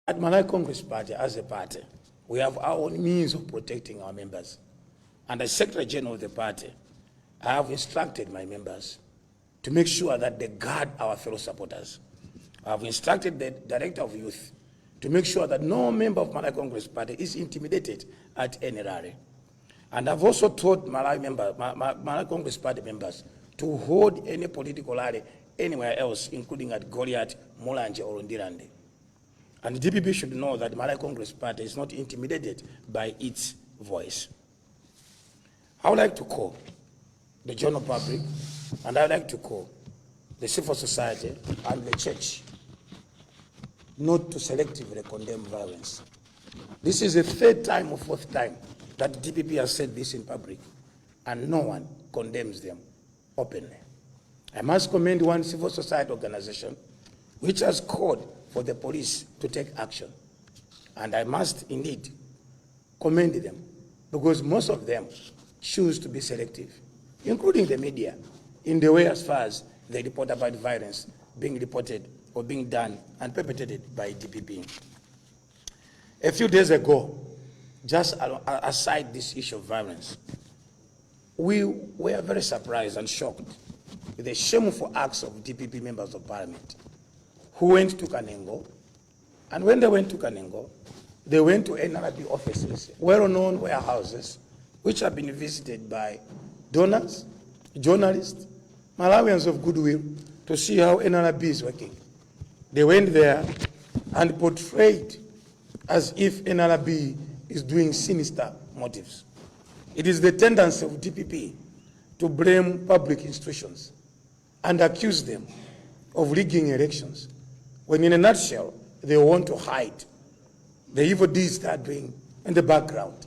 At Malawi Congress Party, as a party, we have our own means of protecting our members. And as Secretary General of the party, I have instructed my members to make sure that they guard our fellow supporters. I have instructed the Director of Youth to make sure that no member of Malawi Congress Party is intimidated at any rally. And I've also told Malawi Congress Party members to hold any political rally anywhere else, including at Goliath, Mulanje, or Ndirande. And the DPP should know that Malawi Congress Party is not intimidated by its voice. I would like to call the general public, and I would like to call the civil society and the church not to selectively condemn violence. This is the third time or fourth time that DPP has said this in public, and no one condemns them openly. I must commend one civil society organization which has called for the police to take action. And I must indeed commend them because most of them choose to be selective, including the media, in the way as far as they report about violence being reported or being done and perpetrated by DPP. A few days ago, just aside this issue of violence, we were very surprised and shocked with the shameful acts of DPP members of parliament who went to Kanengo. And when they went to Kanengo, they went to NRB offices, well-known warehouses, which have been visited by donors, journalists, Malawians of goodwill, to see how NRB is working. They went there and portrayed as if NRB is doing sinister motives. It is the tendency of DPP to blame public institutions and accuse them of rigging elections, when in a nutshell, they want to hide the evil deeds they are doing in the background.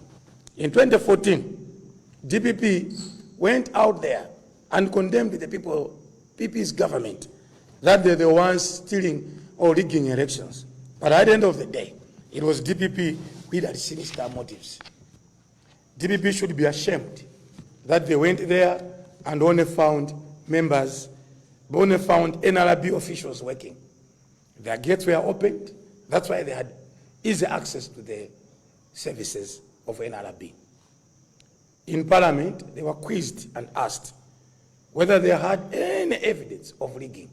In 2014, DPP went out there and condemned the people, PP's government, that they're the ones stealing or rigging elections. But at the end of the day, it was DPP who had sinister motives. DPP should be ashamed that they went there and only found members, only found NRB officials working. Their gates were opened. That's why they had easy access to the services of NRB. In Parliament, they were quizzed and asked whether they had any evidence of rigging,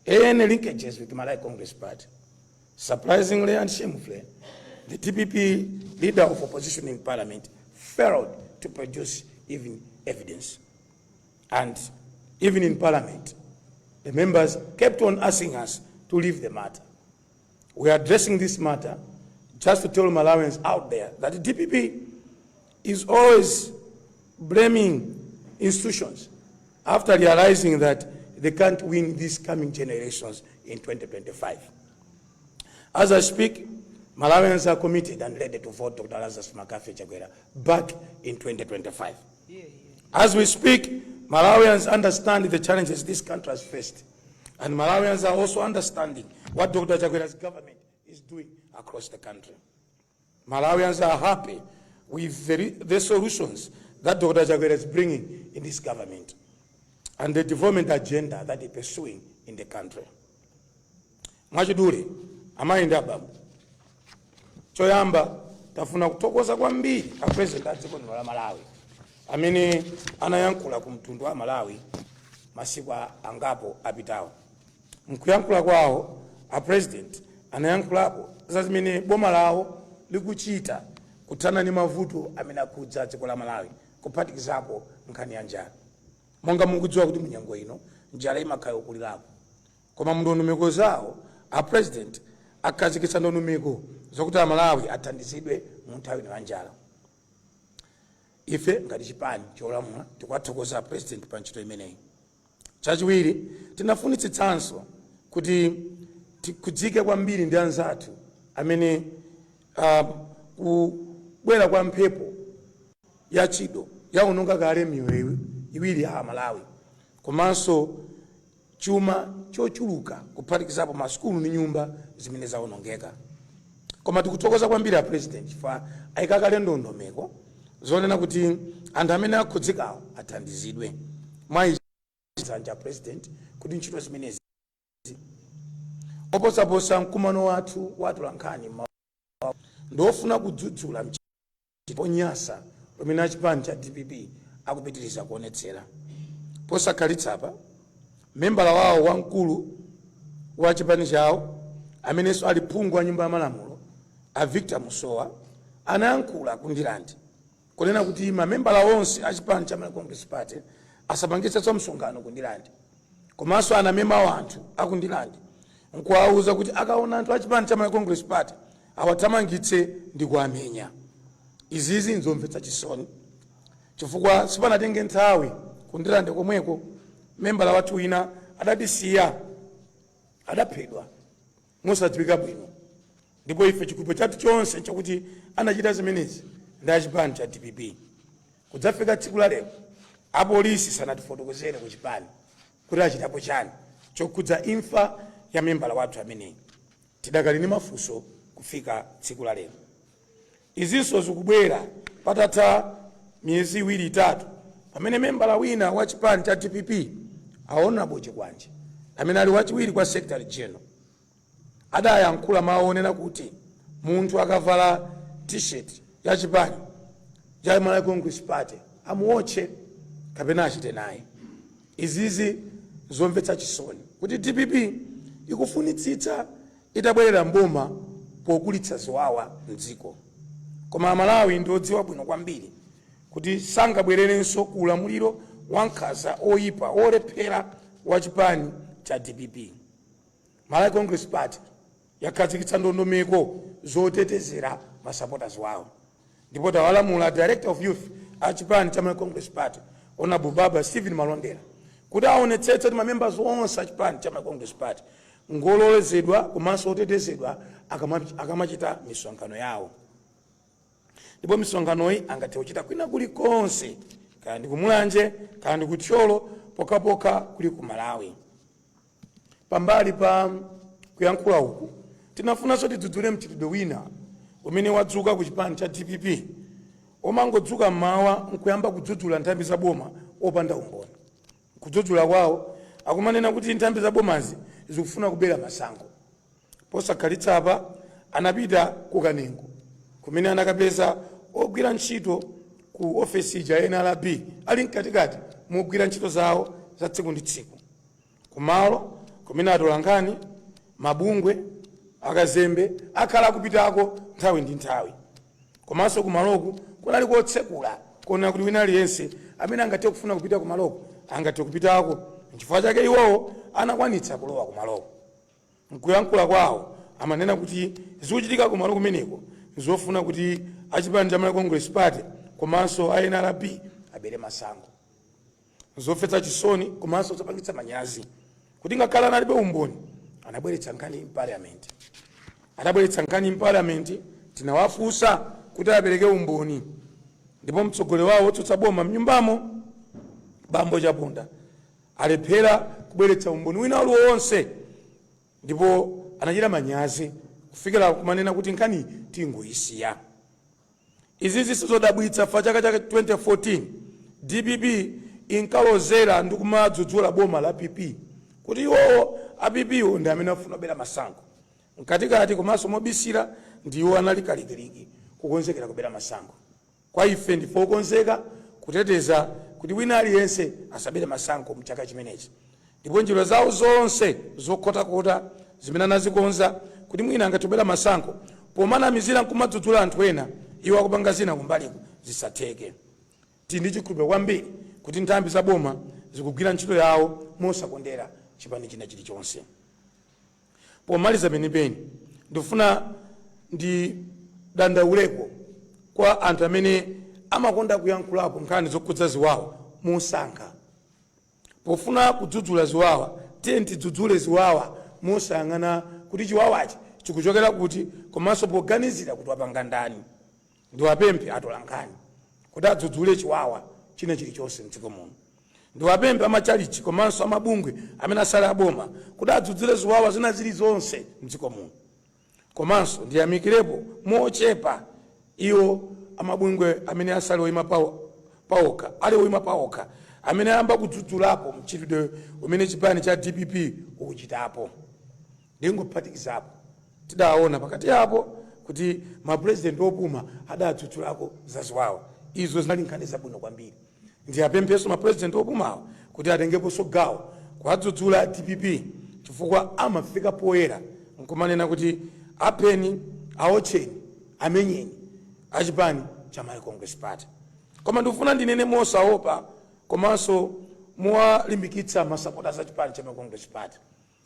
any linkages with the Malawi Congress Party. Surprisingly and shamefully, the DPP leader of opposition in Parliament failed to produce even evidence. And even in Parliament, the members kept on asking us to leave the matter. We are addressing this matter just to tell Malawians out there that the DPP is always blaming institutions after realizing that they can't win these coming generations in 2025. As I speak, Malawians are committed and ready to vote Dr. Lazarus McCarthy Chakwera back in 2025. As we speak, Malawians understand the challenges this country has faced. And Malawians are also understanding what Dr. Chakwera's government is doing across the country. Malawians are happy with the solutions that Dr. Chakwera is bringing in this government and the development agenda that he's pursuing in the country. Mwachidule, amayi ndi abambo, choyamba tafuna kuthokoza kwambiri a President a dziko lino la Malawi amene anayankhula ku mtundu wa Malawi masiku angapo apitawo. Mkuyankhula kwawo, a President anayankhulapo za zimene boma lawo likuchita kuthana ndi mavuto amene akhudza dziko la Malawi, kuphatikizapo nkhani ya njala. Monga mukudziwa kuti munyengo ino njala imakhala yokulirapo, koma mndondomeko zawo a President akhazikitsa ndondomeko zokuti Amalawi athandizidwe mu nthawi ino ya njala. Ife ngati chipani cholamula tikuwathokoza President pa ntchito imeneyi. Chachiwiri, tinafunitsitsanso kuti tikhudzike kwambiri ndi anzathu amene kubwera kwa mphepo ya Chido yaononga kale miyoyo iwiri ya Amalawi komanso chuma chochuluka, kuphatikizapo masukulu ndi nyumba zimene zawonongeka. Koma tikuthokoza kwambiri a President chifukwa ayika kale ndondomeko zonena kuti anthu amene akhudzikawo athandizidwe. Mwa dzanja President kuti ntchito zimenezi. Oposaposa mkumano wathu wa atolankhani ndiofuna kudzudzula onyasa pamene achipani cha DPP akupitiriza kuonetsera. Posakhalitsa membala wawo wamkulu wa chipani chawo, amenenso ali phungu wa Nyumba ya Malamulo, a Victor Musowa, anayankhula ku Ndilandi kunena kuti mamembala onse a chipani cha Malawi Congress Party asapangitsenso msonkhano ku Ndilandi. Komanso anamema anthu aku Ndilandi nkuwawuza kuti akaona anthu a chipani cha Malawi Congress Party awathamangitse ndi kuamenya. Izizi nzomvetsa chisoni chifukwa sipanatenge nthawi, ku Ndilandi komweko membala wathu wina adatisiya, adaphedwa mosadziwika bwino, ndipo ife chikhulupiriro chathu chonse chakuti anachita zimenezi ndi achipani cha DPP. Kudzafika tsiku la lero, apolisi sanatifotokozere ku chipani kuti achitapo chani chokhudza imfa ya membala wathu ameneyi. Tidakali ndi mafunso kufika tsiku la lero. Izinso zikubwera patatha miyezi 2, 3 pamene membala wina wa chipani cha DPP, a Honorable Chikwanje, amene ali wachiwiri kwa Secretary General, adayankhula mawu onena kuti munthu akavala T-shirt ya chipani cha Malawi Congress Party amuotche kapena achite naye. Izizi zomvetsa chisoni kuti DPP ikufunitsitsa itabwerera mboma pokulitsa ziwawa mdziko, koma Amalawi ndi odziwa bwino kwambiri kuti sangabwererenso ku ulamuliro wankhanza, oyipa, olephera wa chipani cha DPP. Malawi Congress Party yakhazikitsa ndondomeko zotetezera masupporters wawo, ndipo tawalamula Director of Youth a chipani cha Malawi Congress Party, Honorable Baba Stephen Malondera, kuti aonetsetse kuti mamembers onse a chipani cha Malawi Congress Party ngololezedwa komanso otetezedwa akamachita misonkhano yawo. Ndipo misonkhanoyi angathe kuchita kwina kulikonse, kaya ndi kuMulanje, kaya ndi kuThyolo, pokhapokha kuli ku Malawi. Pambali pa kuyankhula uku, tinafunanso tidzudzule mchitidwe wina umene wadzuka ku chipani cha DPP, omangodzuka mmawa nkuyamba kudzudzula nthambi za boma opanda umboni. Kudzudzula kwawo akumanena kuti nthambi za bomazi zikufuna kubera masankho. Posakhalitsa apa anapita ku Kanengo kumene anakapeza ogwira ntchito ku ofesi ija NRB ali mkatikati mogwira ntchito zawo za tsiku ndi tsiku, kumalo kumene atolankhani, mabungwe, akazembe akhala akupitako nthawi ndi nthawi. Komanso kumaloku kunali kotsekula, kuona kuti wina aliyense amene angathe kufuna kupita kumaloko angathe kupitako. Nchifukwa chake iwowo anakwanitsa kulowa kumaloko. Nkuyankhula kwawo amanena kuti zikuchitika kumalo kumeneko nzofuna kuti achipani cha Malawi Congress Party komanso a NRB abere masankho. Zomvetsa chisoni komanso zopangitsa manyazi kuti ngakhale analibe umboni, anabweretsa nkhani m'Parliament. Atabweretsa nkhani m'Parliament, tinawafunsa kuti apereke umboni, ndipo mtsogoleri wawo wotsutsa boma mnyumbamo, Bambo Chaponda, alephera kubweretsa umboni wina uliwonse, ndipo anachita manyazi kufikira kumanena kuti nkhani tingoyisiya. Izi zisizodabwitsa fa chaka cha 2014 DPP inkalozera ndi kumadzudzula boma la PP kuti iwowo a PP wo ndi amene afuna kubera masankho. Mkatikati komanso mobisira, ndiwo anali kalikiliki kukonzekera kubera masankho. Kwa ife, ndife okonzeka kuteteza kuti wina aliyense asabere masankho mchaka chimenechi, ndipo njira zawo zonse zokhotakhota zimene anazikonza kuti mwina angathe kubera masankho pomanamizira nkumadzudzula anthu ena, iwo akupanga zina kumbaliko, zisatheke. Tili ndi chikhulupiriro kwambiri kuti nthambi za boma zikugwira ntchito yawo mosakondera chipani china chilichonse. Pomaliza penipeni, ndifuna ndidandauleko kwa anthu amene amakonda kuyankhulapo nkhani zokhudza ziwawa mosankha. Pofuna kudzudzula ziwawa, tiye tidzudzule ziwawa mosayang'ana kuti chiwawachi chikuchokera kuti komanso poganizira kuti wapanga ndani. Ndiwapemphe atolankhani kuti adzudzule chiwawa china chilichonse mdziko muno. Ndiwapemphe amachalichi komanso amabungwe amene asali aboma kuti adzudzule ziwawa zina zilizonse mdziko muno. Komanso ndiyamikirepo mochepa iwo amabungwe amene asali oyima paokha, ali oyima paokha, amene ayamba kudzudzulapo mchitidwe umene chipani cha DPP ukuchitapo. Ndingophatikizapo, tidaona pakati apo kuti mapurezidenti opuma adadzudzulako zaziwawa. Izo zinali nkhani zabwino kwambiri. Ndiyapempheso mapurezidenti opumawo kuti atengeponso gawo kuwadzudzula DPP, chifukwa amafika poyera nkumanena kuti apheni, aotcheni, amenyeni achipani cha Malawi Congress Party. Koma ndikufuna ndinene mosaopa komanso mowalimbikitsa masapota a chipani cha Malawi Congress Party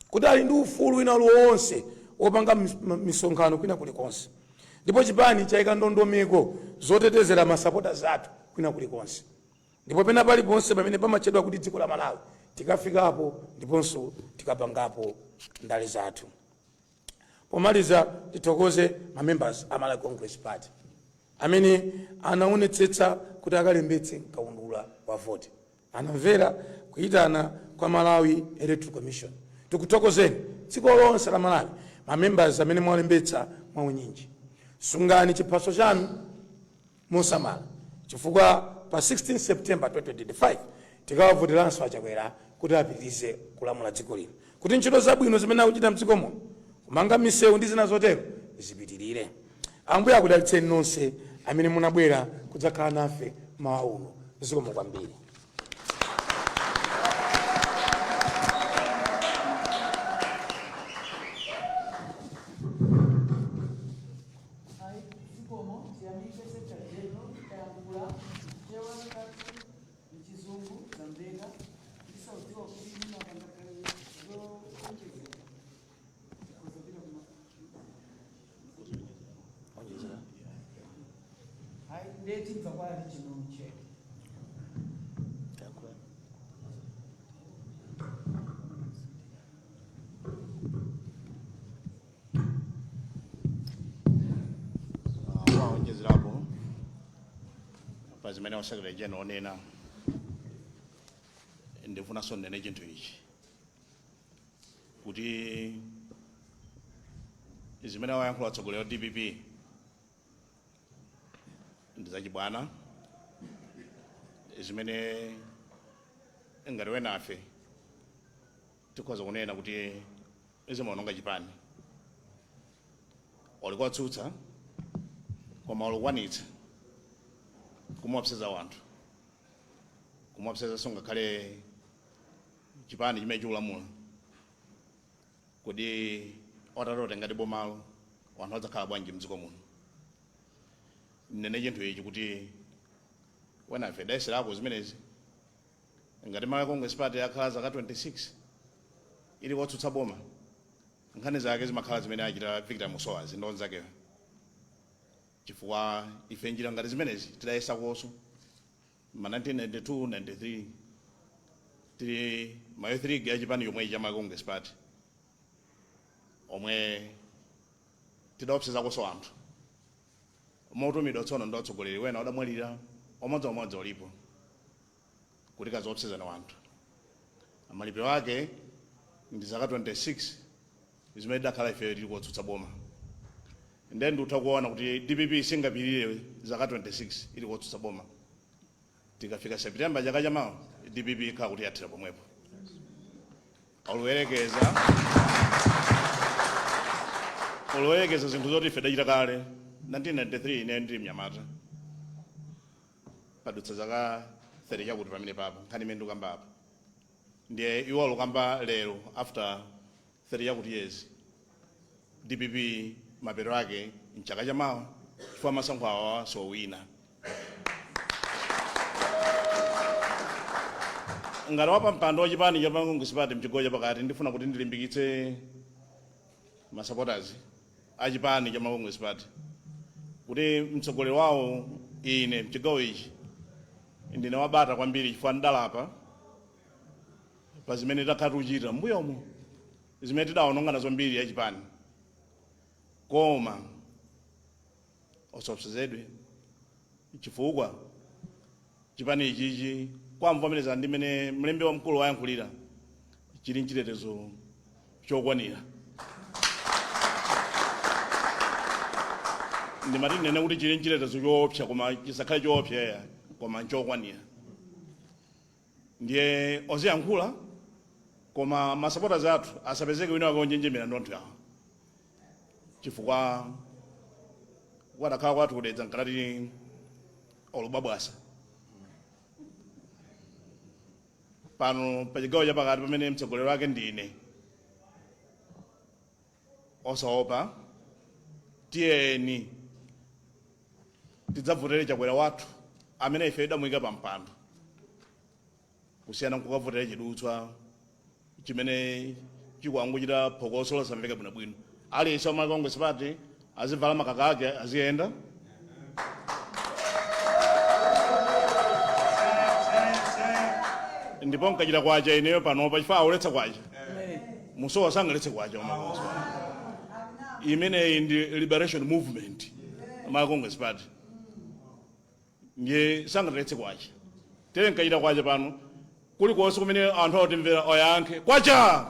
kuti ali ndi ufulu wina uliwonse wopanga misonkhano kwina kulikonse, ndipo chipani chayika ndondomeko zotetezera masapota athu kwina kulikonse, ndipo pena paliponse pamene pamatchedwa kuti dziko la Malawi tikafikapo ndiponso tikapangapo ndale zathu. Pomaliza, tithokoze ma members a Malawi Congress Party amene anaonetsetsa kuti akalembetse mkaundula wa voti, anamvera kuyitana kwa Malawi Electoral Commission. Tikuthokozeni dziko lonse la Malawi, ma members amene mwalembetsa mwaunyinji. Sungani chiphaso chanu mosamala, chifukwa pa 16 September 2025 tikawavoteranso Achakwera kuti apitirize kulamula dziko lino, kuti ntchito zabwino zimene akuchita mdziko muno, kumanga misewu ndi zina zotero, zipitirire. Ambuye akudalitseni nonse amene munabwera kudzakhala nafe mawa uno. Zikomo kwambiri. Ayi, zikomo. Tiyamike Secretary General. Tayankhula Chichewa chathu, mchizungu zamveka. Ndisaudziwa kuti mwina pangakhale zowonjezera, tikhoza kuma. Ayi, ndiye timva kwa regional chair. Waonjezerapo pa zimene wa Secretary General onena, ndifunanso ndinene chinthu ichi, kuti zimene wayankhula atsogoleri wa DPP ndi zachibwana, zimene ngati wenafe tikhoza kunena kuti zimaononga chipani. Olikotsutsa koma olikwanitsa kumuopseza wanthu, kumuopsezanso ngakhale chipani chimene chikulamula, kuti otatote ngati bomalo, wanthu adzakhala bwanji mdziko muno? Nene chinthu ichi kuti wenafe dayeserako zimenezi. Ngati Malawi Congress Party yakhala zaka 26 ili kotsutsa boma, nkhani zake zimakhala zimene achita Victor Musowa ndi onzakeyo, chifukwa ife njira ngati zimenezi tidayesakonso ma 1992, 93, tili ma youth league ya chipani chomwechi cha Malawi Congress Party, omwe tidaopsezakonso anthu motumidwa tsono ndi atsogoleri wena odamwalira, omodzimodzi olipo, kuti kaziopsezana wanthu. Malipiro ake ndi zaka 26 zimene tidakhala ife tili kotsutsa boma. Ndiye ndikutha kuona kuti DPP singapirire zaka 26 ili kotsutsa boma. Tikafika September chaka chamawa, DPP ikhala kuti yathera pomwepo. Oluwerekeza zinthu zoti ife dachita kale 1993, ine ndili mnyamata, padutsa zaka 30 chakuti pamene papo. Nkhani imene ndikukamba apa, ndiye iwo alukamba lero after 30 chakuti years. DPP mapeto ake mchaka chamawa, chifukwa masankho awa sowina. Ngati wapa mpando wa chipani cha Malawi Congress Party mchigawo chapakati, ndifuna kuti ndilimbikitse ma supporters a chipani cha Malawi Congress Party kuti mtsogoleri wawo ine mchigawo ichi ndine wabata kwambiri, chifukwa ndalapa pa zimene takhala tikuchita mbuyomo, zimene tidawononga nazo mbiri ya chipani. Koma osaopsezedwe, chifukwa chipani ichichi, kwamvomereza ndi mmene mlembi wamkulu wayankhulira, chili mchitetezo chokwanira. Ndimati ndinene kuti chili mchitetezo choopsa, koma chisakhale choopsa eya, koma nchokwanira. Ndiye oziyankhula Koma masupporters athu asapezeke wina wake onjenjemera ndi anthu awa, chifukwa wadakhala kwathu kudedza nkalati olubabwasa pano pa chigawo chapakati pamene mtsogoleri wake ndine. Osaopa, tiyeni tidzavotere Chakwera wathu amene ife tidamuyika pa mpando, kusiyana nkukavotera chidutswa chimene chikuanguchita phokoso losamveka bwinobwino. Aliyense wa Malawi Congress Party azivala makaka ake, aziyenda. Ndipo nkachita kwacha ineyo panopa, chifukwa auletsa kwacha, musowa sangaletse kwacha wa Malawi Congress Party. Imeneyi ndi liberation movement, Malawi Congress Party, ndiye sangatiletse kwacha. Tere nkachita kwacha pano, kulikonse kumene anthu akutimvera oyankhe kwacha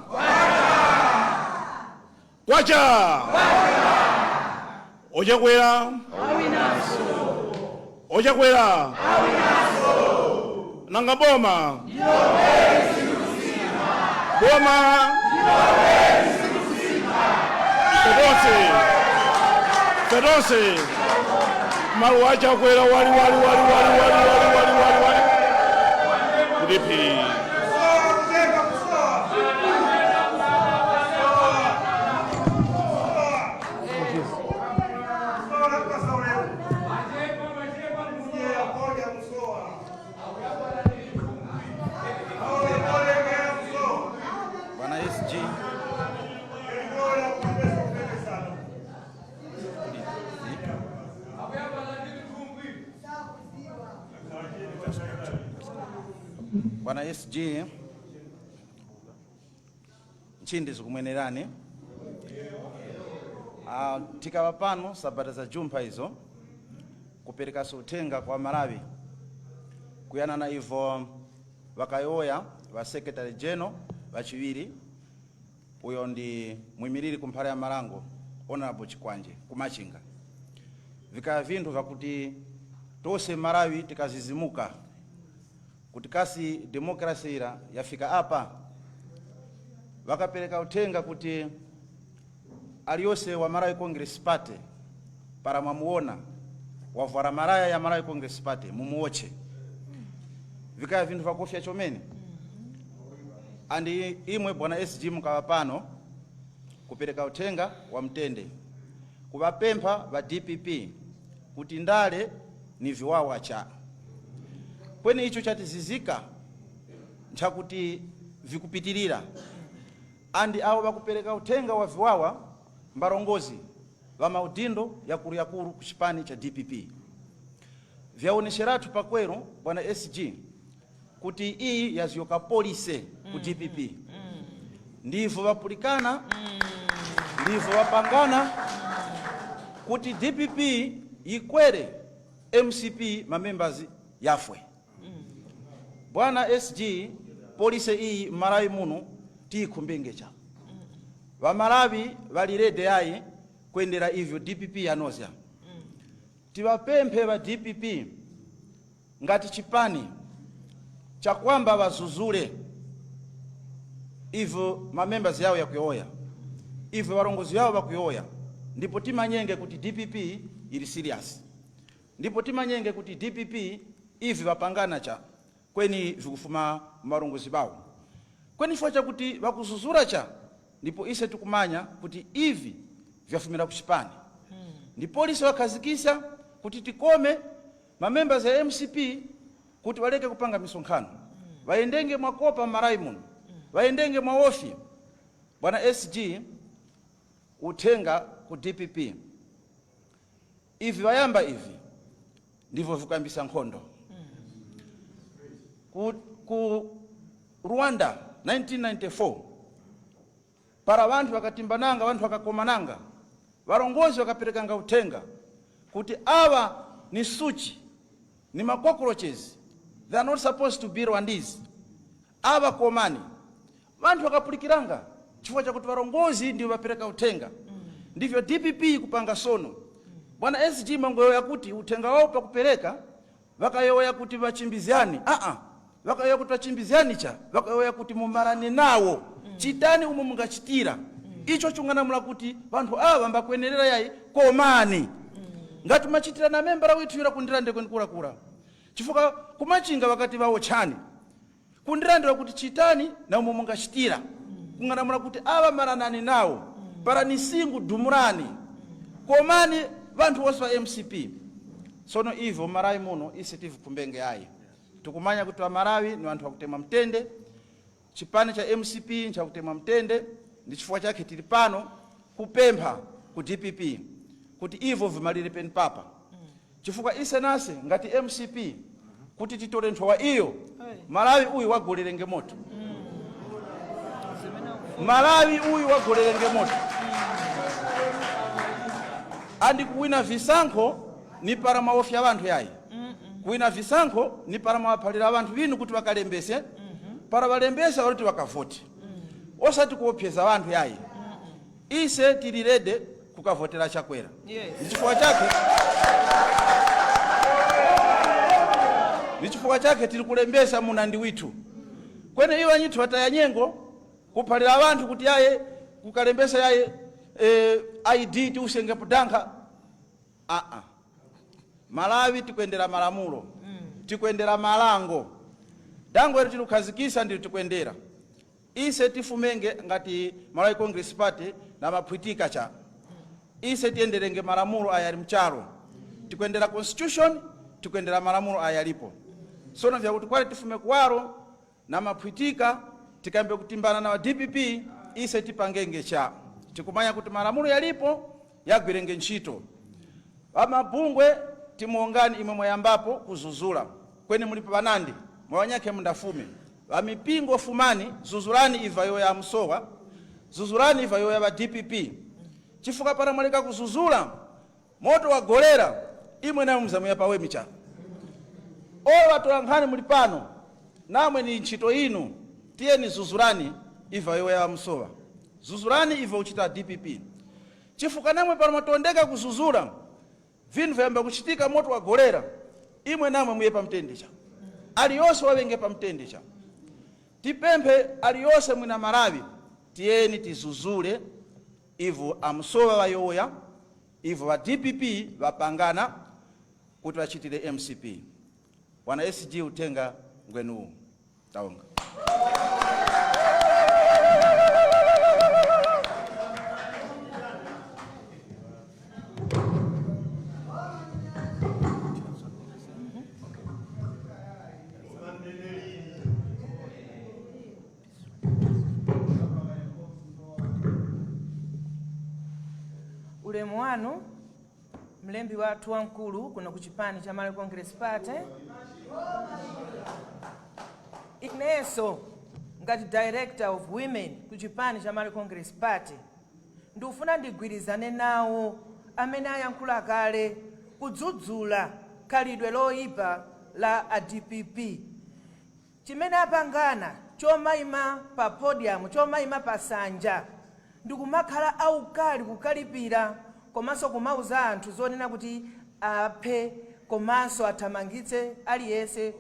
kwacha. Ochakwera, ochakwera, nanga boma boma fetonse fetonse maluwa achakwera wali wali wali wali wali wali wali wali wali kuti phi. Bwana SG. Bwana SG, nchindi zikumwenerani. Tikawa pano sabata za jumpha izo kuperekaso uthenga kwa Malawi kuyanana ivo vakayoya va secretary general vachiwiri, uyo ndi mwimiriri kumphale ya Malango, Honorable Chikwanje, kumachinga vikaya vinthu vakuti tose Malawi tikazizimuka kuti kasi democracy ira yafika apa. Vakapereka uthenga kuti aliyonse wa Malawi Congress Party para mwamuona wavwara malaya ya Malawi Congress Party mumuotche. Vikaya vinthu vakofya chomene. Andi imwe bwana SG mukawa pano kupereka uthenga wa mtende kuvapempha va DPP kuti ndale ni viwawa cha kweni icho chatizizika nchakuti vikupitirira, andi awo vakupereka uthenga wa viwawa mbarongozi va maudindo yakuluyakulu ku chipani cha DPP. Vyaonesheratu pakwero, bwana SG, kuti iyi yaziyoka policy ku DPP. Ndivyo vapulikana, ndivyo vapangana kuti DPP ikwere, MCP mamembers yafwe. Bwana SG, policy iyi m'Malawi muno tiyikhumbenge cha Vamalawi vali ready ayi kuyendera ivyo DPP yanozya. Tiwapemphe va DPP ngati chipani chakwamba vazuzule ivyo mamembers yawo yakuyoya, ivyo varongozi yawo vakuyoya, ndipo timanyenge kuti DPP ili serious, ndipo timanyenge kuti DPP ivi vapangana cha kweni vikufuma marongozi bawo kweni, chifukwa chakuti vakuzuzura cha, ndipo ise tikumanya kuti ivi vyafumira kuchipani ndi policy wakhazikisa kuti tikome mamembers ya MCP kuti waleke kupanga misonkhano, vayendenge mwakopa m'Malawi muno, vayendenge mwaofi. Bwana SG, uthenga ku DPP, ivi vayamba ivi ndivyo vikuyambisa nkhondo. Ku Rwanda 1994 para vanthu vakatimbananga, vanthu vakakomananga, varongozi vakaperekanga uthenga kuti ava ni suchi, ni ma cockroaches, they are not supposed to be Rwandese, ava komani. Vanthu vakapulikiranga chifukwa chakuti varongozi ndiwo vapereka uthenga. Ndivyo DPP kupanga sono. Bwana SG, mangoyo yakuti uthenga wawo pakupereka vakayoya kuti vachimbizyani, aa. Vakayoya kuti vachimbizyani cha, vakayoya kuti mumarane nawo. Chitani umwe mungachitira. Icho chunganamula kuti vanthu ava mbakwenerera yayi komani. Ngati machitira na membala withu yura kundirande kwenikurakura. Chifukwa kumachinga wakati vaotchani. Kundirandira kuti chitani na umwe mungachitira. Kunganamula kuti ava maranani nawo. Parani singu dumurani. Komani vanthu wonse va MCP. Sono ivo Malawi muno ise tivikumbenge ayi. Tikumanya kuti wa Malawi ni anthu akutemwa mtende. Chipani cha MCP nchakutemwa mtende, ndi chifukwa chake tili pano kupempha ku DPP kuti ivo vimalire peni papa. Chifukwa ise nase ngati MCP kuti titole nthowa iyo, Malawi uyu wagolerenge moto. Malawi uyu wagolerenge moto. Andi kuwina visankho ni para maofya vanthu yayi. Kuwina visankho ni para mawaphalira vanthu vinu kuti vakalembese, para valembesa valuti vakavote. Osati kuopseza vanthu yayi. Ise tili ready kukavotera Chakwera. Ndi chifukwa chake tili kulembesa munandi withu. Kwene iwo anyithu ataya nyengo kuphalira vanthu kuti yaye kukalembesa yaye ID tiusenge pudankha. Malawi tikwendera malamulo. Tikwendera malango. Dango ilo tilukhazikisa ndilo tikwendera. Ise tifumenge ngati Malawi Congress Party na maphwitika cha. Ise tiyenderenge malamulo ayali mchalo. Tikwendera constitution, tikwendera malamulo ayalipo. Sono vyakuti kwale tifume kuwaro na maphwitika tikambe kutimbana na wa DPP ise tipangenge cha. Tikumanya kuti malamulo yalipo yagwirenge ntchito. Pamabungwe timuongani imwe mwayambapo kuzuzula. Kweni mulipo banandi mwawanyakhe mundafume. Vamipingo fumani zuzulani iva yoya msowa, zuzulani iva yoya va DPP. Chifukwa para mwaleka kuzuzula moto wagolera imwe nayo mzamuya pawemi cha. Olo watola nkhani muli pano namwe ni ntchito inu tiyeni zuzulani iva yoya msowa. Zuzulani iva uchita DPP. Chifukwa namwe pano matondeka kuzuzula vinthu vyamba kuchitika moto wagolera imwe namwe muye pamtende cha. Aliyonse wawenge pamtende cha. Tipemphe aliyonse mwina Malawi tiyeni tizuzule ivu amsowa wayoya ivu wa DPP wapangana kuti wachitire MCP. Wana SG utenga ngwenu taonga. Ulemu wanu mlembi wathu wamkulu kuno ku chipani cha Malawi Congress Party, inenso ngati director of women ku chipani cha Malawi Congress Party ndikufuna ndigwirizane nawo amene ayankhula kale kudzudzula khalidwe loyipa la a DPP chimene apangana chomayima pa podium, chomayima pa sanja ndikumakhala aukali kukalipira komanso kumauza anthu zonena kuti aphe komanso athamangitse aliyense.